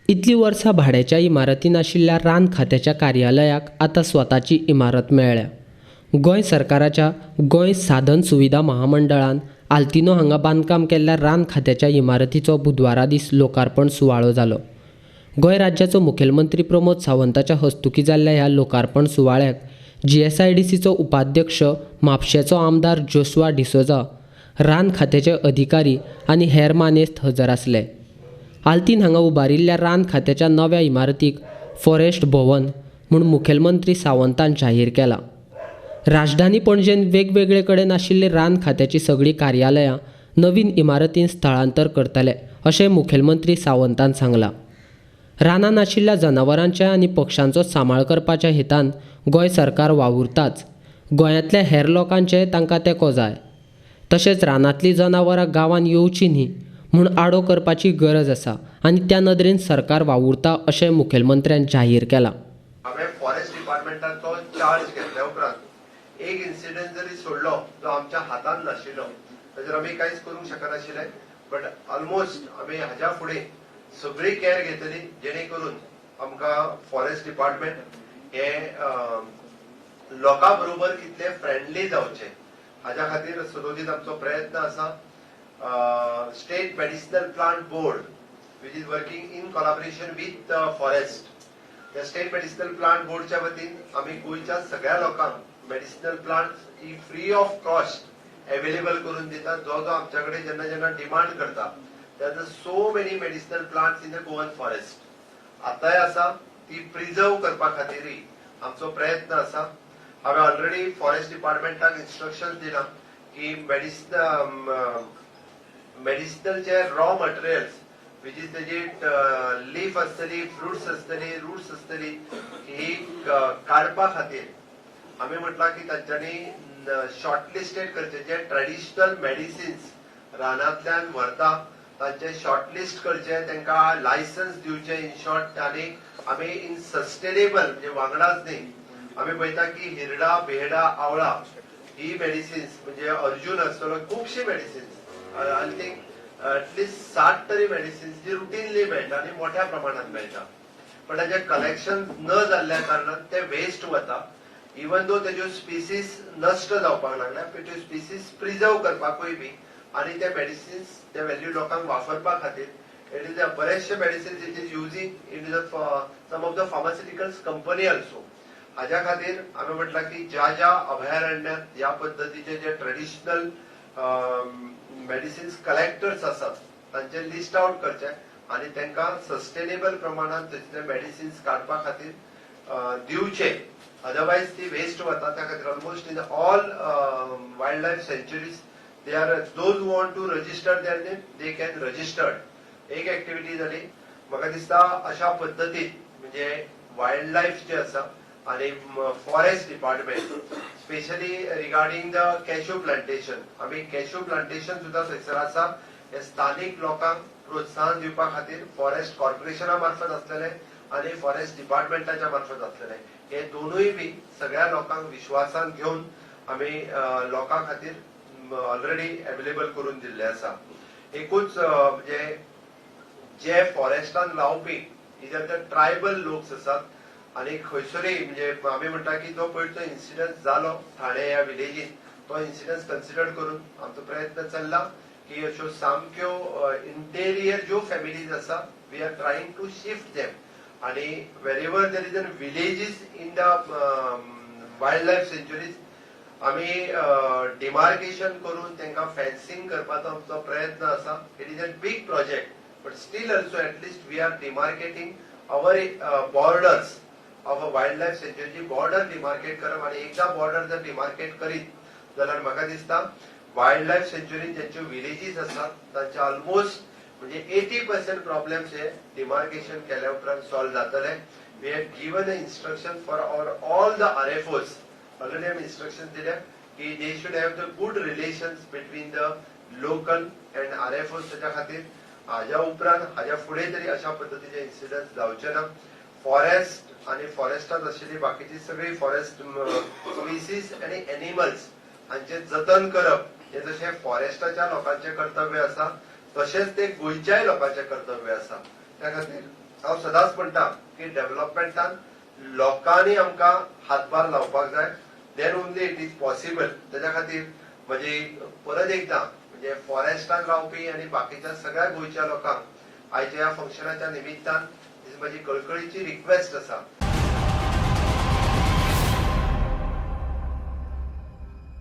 इतलीं वर्सां भाड्याच्या इमारतीन आशिल्ल्या रान खात्याच्या कार्यालयाक आतां स्वताची इमारत मेळ्ळ्या. गोंय सरकाराच्या गोंय साधन सुविधा महामंडळान आल्तिनो हांगा बांदकाम केल्ल्या रान खात्याच्या इमारतीचो बुधवारा दीस लोकार्पण सुवाळो जालो. गोंय राज्याचो मुखेलमंत्री प्रमोद सावंताच्या हस्तुकीं जाल्ल्या ह्या लोकार्पण सुवाळ्याक जीएसआयडीसीचो उपाध्यक्ष, म्हापशेचो आमदार जोशुआ डिसोजा, रान खात्याचे अधिकारी आनी हेर मानेस्त हजर आसले. आल्तीन हांगा उबारिल्ल्या रान खात्याच्या नव्या इमारतीक फॉरेस्ट भवन म्हूण मुखेलमंत्री सावंतान जाहीर केलां. राजधानी पणजेन वेगवेगळे कडेन आशिल्ली रान खात्याची सगळीं कार्यालयां नवीन इमारतीन स्थळांतर करतले, अशें मुखेलमंत्री सावंतान सांगलां. रानांत आशिल्ल्या जनावरांच्या आनी पक्षांचो सांबाळ करपाच्या हेतान गोंय सरकार वावुरताच. गोंयांतल्या हेर लोकांचे तांकां तेंको जाय. तशेंच रानांतलीं जनावरां गांवांत येवचीं न्ही म्हूण आडो करपाची गरज आसा आनी त्या नदरेन सरकार वावुरता, अशें मुखेलमंत्र्यान जाहीर केलां. हांवें फॉरेस्ट डिपार्टमेंटाचो चार्ज घेतल्या उपरांत एक इन्सिडंट जरी सोडलो जो आमच्या हातान नाशिल्लो, ताजेर आमी कांयच करूंक शकनाशिल्ले. बट ऑलमोस्ट आमी हाज्या फुडें सगळी केअर घेतली, जेणे करून आमकां फॉरेस्ट डिपार्टमेंट हे लोकां बरोबर कितले फ्रेंडली जावचे, हाज्या खातीर सदोदीत आमचो प्रयत्न आसा. State Medicinal Plant Board, which is working in collaboration with forest, त्या स्टेट मेडिसिनल प्लांट बोर्डच्या वतीन आमी गोंयच्या सगळ्या लोकांक medicinal plants he free of cost available करून दितात. जो जो आमच्या कडेन जेन्ना जेन्ना डिमांड करता, there so many medicinal plants in the Goan forest. आतांय आसा, ती प्रिझर्व करपा खातीरय आमचो प्रयत्न आसा. हांवें ऑलरेडी फॉरेस्ट डिपार्टमेंटाक इन्स्ट्रक्शन दिलां की मेडिसिनलचे रॉ मटेरियल्स, which is तेजी लीफ आसतली, फ्रुट्स आसतली, रुट्स आसतली, ही काडपा खातीर आमी म्हटलां की तांच्यांनी शॉर्ट लिस्टेड करचे. जे ट्रेडिशनल मेडिसिन्स रानांतल्यान व्हरता, तांचे शॉर्ट लिस्ट करचे, तांकां लायसन्स दिवचे इन शॉर्ट. आनी आमी इन सस्टेनेबल म्हणजे वांगडाच न्ही, आमी पळयता की हिरडा, बेहडा, आवळा ही मेडिसिन्स, म्हणजे अर्जुन आसतलो, खुबशी medicines, I think at least 60 तरी मेडिसिन्स जी रुटीनली मेळटा आनी मोठ्या प्रमाणात मेळटा, पण ताचे कलेक्शन न जाल्ल्या कारणान ते वेस्ट वता. इवन दो तेज्यो स्पिसीस नश्ट जावपाक लागल्या, पण त्यो स्पिसीस प्रिझर्व करपाकूय बी आनी ते मेडिसिन्स ते व्हॅल्यू लोकांक वापरपा खातीर it is a बरेचशे medicines it is using in the some of the pharmaceuticals company also. हाज्या खातीर आमी म्हटलां की ज्या ज्या अभयारण्यात ह्या पद्दतीचे जे ट्रेडिशनल मेडिसिन्स कलेक्टर्स आसात, तांचे लिस्ट आउट करचे आनी तांकां सस्टेनेबल प्रमाणात थंयसले मेडिसिन्स काडपा खातीर दिवचे. अदरवायज ती वेस्ट वता. त्या खातीर almost in all wild life sanctuaries, they are those want to register their name, they can registered. एक ऍक्टिव्हिटी जाली. म्हाका दिसता अशा पद्दतीन म्हणजे वायल्ड लायफ जे आसा आणि forest department, specially regarding the cashew plantation, आमी कॅश्यू प्लांटेशन सुद्दां थंयसर आसा. हे स्थानीक लोकांक प्रोत्साहन दिवपा खातीर फॉरेस्ट कॉर्पोरेशना मार्फत आसलेले आणि फॉरेस्ट डिपार्टमेंटाच्या मार्फत आसलेले, हे दोनूय बी सगळ्या लोकांक विश्वासान घेवन आमी लोकां खातीर ऑलरेडी अवेलेबल करून दिल्ले आसा. एकूच म्हणजे जे फॉरेस्टान रावपी इधर ते ट्रायबल लोक आसात आणि खंयसरूय म्हणजे आमी म्हणटा की जो पयरचो इन्सिडंट जालो ठाणे ह्या विलेजीन, तो इन्सिडंट कन्सिडर करून आमचो प्रयत्न चल्ला की अश्यो सामक्यो इंटेरियर ज्यो फॅमिलीज आसा, we are trying to shift them आणि wherever there is an villages in the wild life sanctuaries, आमी डिमार्केशन करून तांकां फेन्सिंग करपाचो आमचो प्रयत्न आसा. It is a big project, but still also at least we are demarcating our borders of a wild life सँच्युरीची border demarcate करप. आनी एकदां बॉर्डर जर डिमार्केट करीत जाल्यार म्हाका दिसता वायल्ड लायफ सँच्युरीन ज्यांच्यो विलेजीस आसात, तांचे ऑलमोस्ट म्हणजे 80% प्रॉब्लेम्स हे डिमार्केशन केल्या उपरांत सॉल्व जातले. We have given a instruction for our all the RFOs. Already आमी इन्स्ट्रक्शन दिल्या की they should have the good relations between the local and RFOs. ताच्या खातीर हाज्या उपरांत, हाज्या फुडें तरी अशा पद्दतीचे इन्सिडंट जावचे ना. फॉरेस्ट आणि फॉरेस्टात आशिल्ली बाकीची सगळी फॉरेस्ट स्पिसीस आणि एनिमल्स हांचे जतन करप हे जशें फॉरेस्टाच्या लोकांचें कर्तव्य आसा, तशेंच ते गोंयच्याय लोकांचें कर्तव्य आसा. त्या खातीर हांव सदांच म्हणटा की डेव्हलपमेंटान लोकांनी आमकां हातभार लावपाक जाय, then only it is possible. तेज्या खातीर म्हजी परत एकदां म्हणजे फॉरेस्टान रावपी आनी बाकीच्या सगळ्या गोंयच्या लोकांक आयच्या ह्या फंक्शनाच्या निमित्तान म्हजी कळकळीची रिक्वेस्ट आसा.